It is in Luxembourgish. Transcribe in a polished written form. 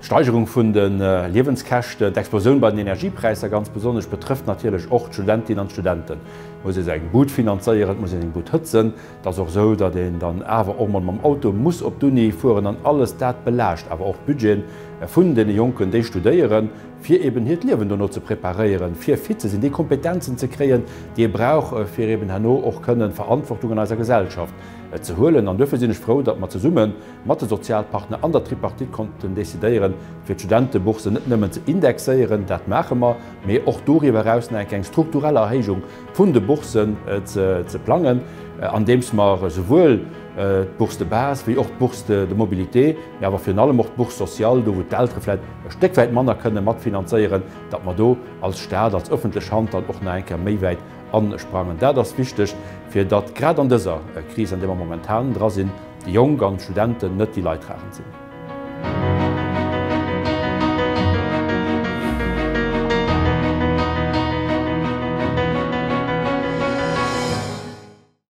D'Steigerung vun de Liewenskäschten, d'Explosioun bei den Energiepräisser ganz besonnesch, betrëfft natierlech och d'Studentinnen an d'Studenten. Et muss ee seng Bud finanzéieren, et muss ee seng Bud hëtzen. Et ass och esou, datt een dann awer och mol mam Auto muss op d'Uni fueren an alles dat belaascht awer och d'Budgete vun deene Jonken, déi studéieren, fir eben hiert Liewen dono ze preparéieren, fir fit ze sinn, déi Kompetenzen ze kréien, déi ee brauch, fir eben herno och kënnen Verantwortung an eiser Gesellschaft ze huelen. An duerfir sinn ech frou, datt mer zesumme mat de Sozialpartner an der Tripartite konnten decidéieren, fir d'Studenteboursen net nëmmen ze indexéieren, dat maache mer, mee och doriwwer eraus nach eng strukturell Erhéijung vun de Boursen ze plangen, andeems mer esouwuel d'Bourse de base wéi och d'Bourse de mobilité, mee awer virun allem och d'Bourse sociale, do wou d'Eltere vläicht e Stéck wäit manner kënne matfinanzéieren, datt mer do als Stat, als öffentlech Hand dann och nach eng Kéier méi wäit ansprangen. Dat ass wichteg, fir datt grad an dëser Kris, an där mer momentan dra sinn, déi Jonk an d'Studenten net déi Leidtragend sinn.